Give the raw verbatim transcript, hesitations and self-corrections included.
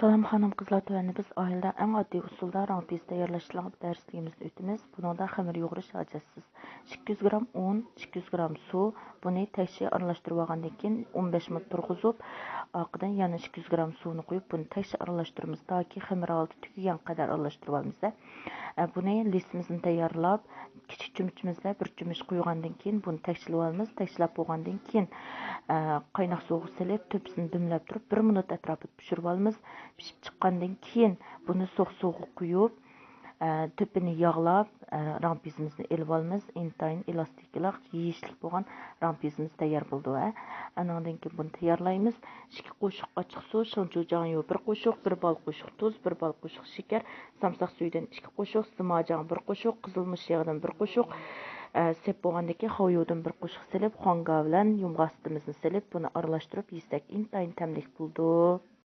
سالام خانىم قىزلار، تۆۋەندە بىز ئائىلىدە ئەڭ ئاددىي ئۇسۇلدا راڭ پىيىزى تەييارلاشنىڭ دەرسلىكىمىزنى ئۆتىمىز. بۇنىڭدا خېمىر يۇغۇرۇش ھاجەتسىز. ئىككى يۈز گرام ئۇن، ئىككى يۈز گرام سۇ، بۇنى تەكشى ئارىلاشتۇرۇپ ئالغاندىن كېيىن ئون بەش مىنۇت تۇرغۇزۇپ، ئارقىدىن يەنە ئىككى يۈز گرام سۇنى قۇيۇپ، بۇنى تەكشى ئارىلاشتۇرىمىز، تاكى خېمىر ھالىتى تۈگىگەن قەدەر ئارىلاشتۇرۇپ ئالىمىز. ئە، بۇنى لىسىمىزنى تەييارلاپ، كىچىك چۆمۈچىمىزدە بىر چۆمۈچ قۇيغاندىن كېيىن بۇنى تەكشىلەپ ئالىمىز. تەكشىلەپ بولغاندىن كېيىن، ئە، قايناق سۇغا سېلىپ، تۆپىسىنى دۈملەپ تۇرۇپ، بىر مىنۇت ئەتراپىدا پىشۇرۇپ ئالىمىز. پىشىپ چىققاندىن كېيىن بۇنى سوق سۇغا قۇيۇپ، ئە، تۆپىنى ياغلاپ، ئە، راڭ پىيىزىمىزنى ئېلىپ ئالىمىز. ئىنتايىن ئېلاستىكىلىق، يېيىشلىك بولغان راڭ پىيىزىمىز تەييار بولىدۇ. ئە، ئانىڭدىن كېيىن بۇنى تەييارلايمىز. ئىككى قوشۇق ئاچچىق سۇ، شېڭچۇجياڭيۇ بىر قوشۇق، بىر بال قوشۇق تۇز، بىر بال قوشۇق شېكەر، سامساق سۈيىدىن ئىككى قوشۇق، زىماجاڭ بىر قوشۇق، قىزىلمۇچ يېغىدىن بىر قوشۇق، ئە، سېپ بولغاندىن كېيىن خاۋيۇدىن بىر قوشۇق سېلىپ، خۇاڭگا بىلەن يۇمغا سۈتىمىزنى سېلىپ، بۇنى ئارىلاشتۇرۇپ يېسەك ئىنتايىن تەملىك بولىدۇ.